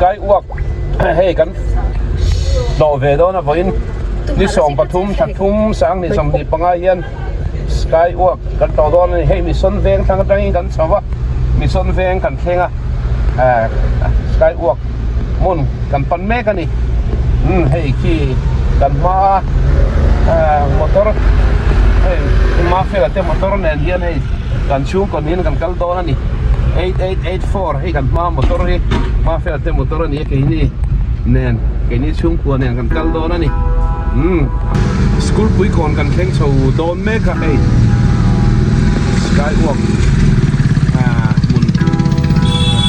Sky walk hei kan tlawh ve dawn a vawiin ni 13 thla thum sanghnih 25 hian Sky walk kan tlawh dawn a ni. Hei Mission veng thlang atangin kan chho va, Mission veng kan thleng a, Sky walk hmun kan pan mek a ni. Umm hei khi kan hma a motor hei Mafela te motor nen hian hei kan chhungkaw niin kan kal dawn a ni. 8884 hei kan hma motor hi Mafela te motor a ni a keini nen keini chhungkua nen kan kal dawn a ni. Umm school pui kawn kan thleng chho dawn mek a hei sky walk ah hmun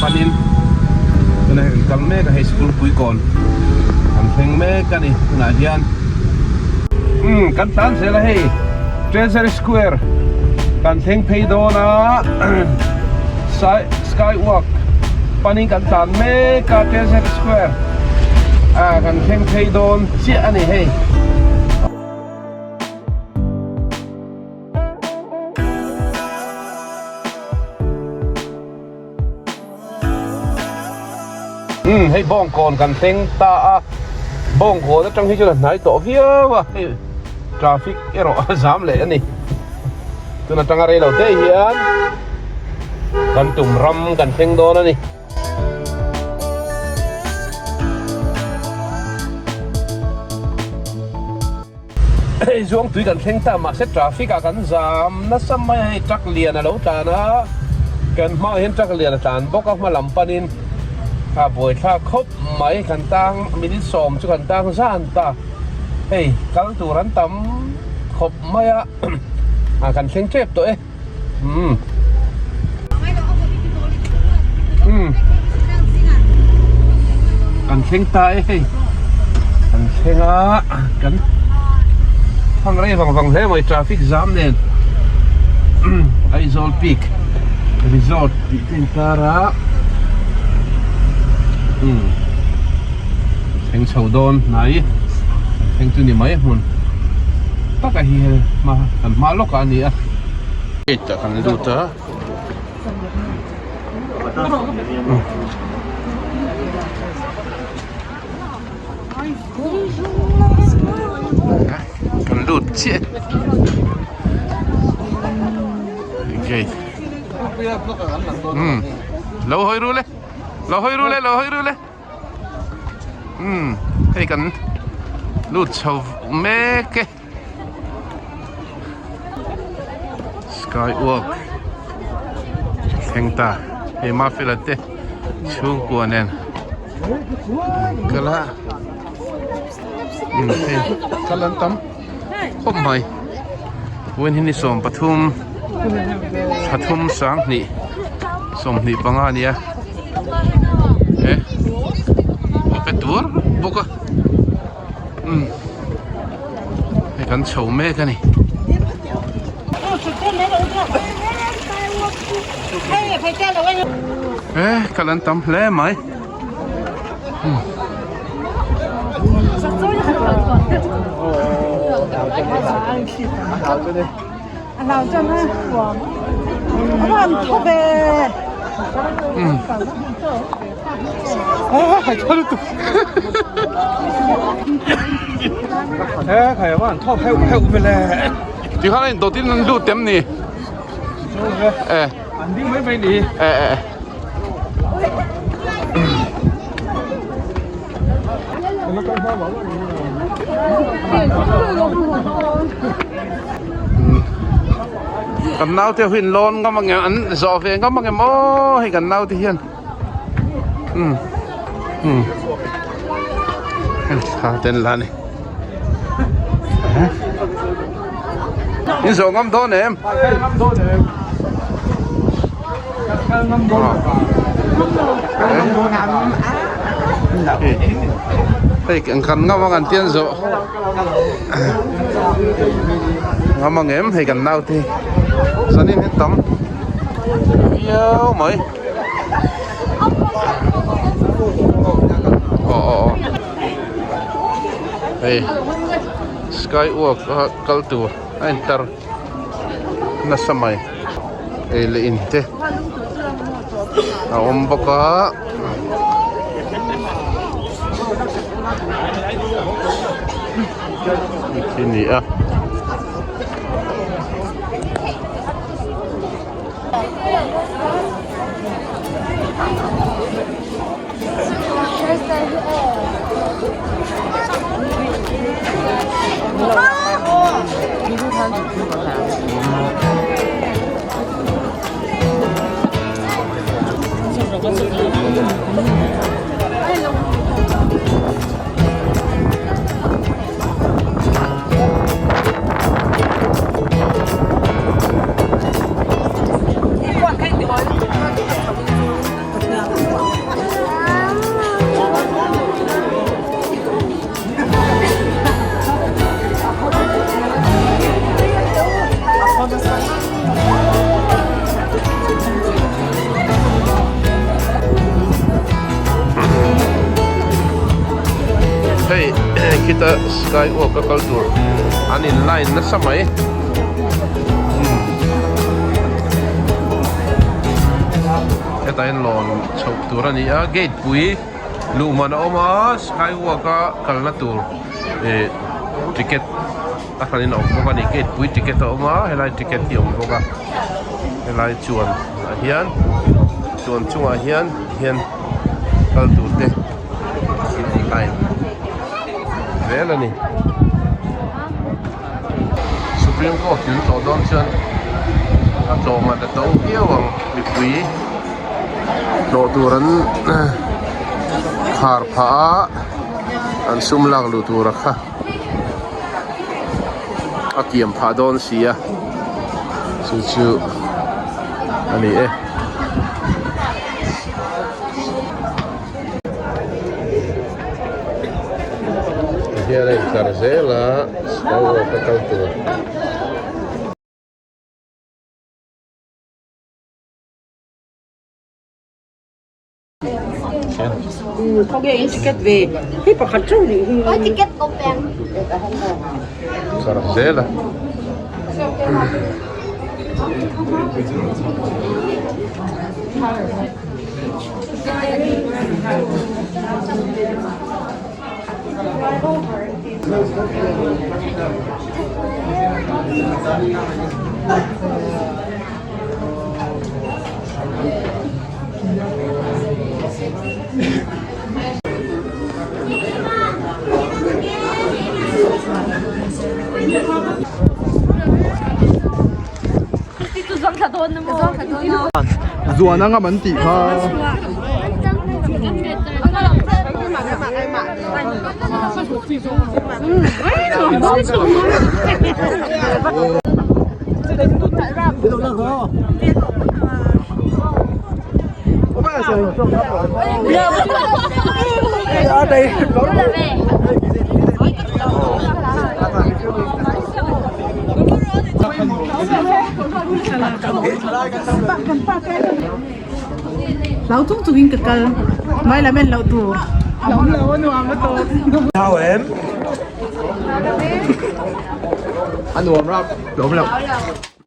panin tunah hian kan kal mek a hei school pui kawn kan thleng mek a ni tunah hian umm kan tlan zel a hei treasury square kan thleng phei dawn a sky walk panin kan tlan mek a treasury square ah kan thleng phei dawn chiah a ni hei. Umm hei bawngkawn kan thleng ta a bawngkawn atang hi chuan a hnai tawh viau a hei traffic erawh a zam leh a ni tun atanga rei lo te hian kan tum ram kan thleng dawn a ni. Hei zuang tui kan thleng ta mahse traffic ah kan zam nasa mai a hei truck lian a lo tlan a kan hmaah hian truck lian a tlan bawk a hma lam panin a buaithlak khawp mai kan tang minute sawm chu kan tang zan ta hei kal tur an tam khawp mai a ah kan thleng tep tawh e umm umm kan thleng ta e hei kan thleng a kan thang rei vang vang hle mai traffic jam nen Aizawl peak resort tih te inkar a umm thleng chho dawn hnai thleng chu ni mai hmun taka hi hei hma kan hma lawkah a ni a. Gate ah kan lut a. Kan lut chiah gate. Lo hawi ru le lo hawi ru le lo hawi ru le. Umm hei kan lut chho mek e sky walk thleng ta hei mafela te chhungkua nen kal a umm hei kal an tam khawp mai vawiin hi ni 13 thla thum 20 25 a nia. e a pe tuar bawk a umm hei kan chho mek a ni. E kal an tam hle mai umm. Tikhan a indawt in an lut em ni? E. E e. Kan naute ho in lawn ngam ang em an zawh ve ngam ang em aw hei kan naute hian umm umm thla te an la a ni in zawh ngam dawn em hei kan ngam ang an tian zawh. Ngam ang em hei kan naute hi zanin hi tam viau mai aw aw aw hei sky walk a kal tur a in tar nasa mai ei leh in te a awm bawk a. Khi ni a. Hei khita sky walk a kal tur an in line nasa mai hetah hian lawn chhoh tur a ni a gate pui luh man a awm a sky walk a kalna tur ih ticket a hran in a awm bawk a ni gate pui ticket a awm a helai ticket hi a awm bawk a helai chuan ah hian chuan chungah hian hian kal tur te in line zel a ni supreme court in tawh dawn chuan a tlawm a ta to viau ang mipui tlawh tur an khar phah a an sum lak luh tur a kha. A kiam phah dawn si a chu chu a ni e. Tihian a intlar zel a skywalk a kal tur. Zel a. Zuan anga man tih kha. Hlau chung chungin ka kal mai lam en loh tur. Hlau em? A nuam rap. Lawm loh.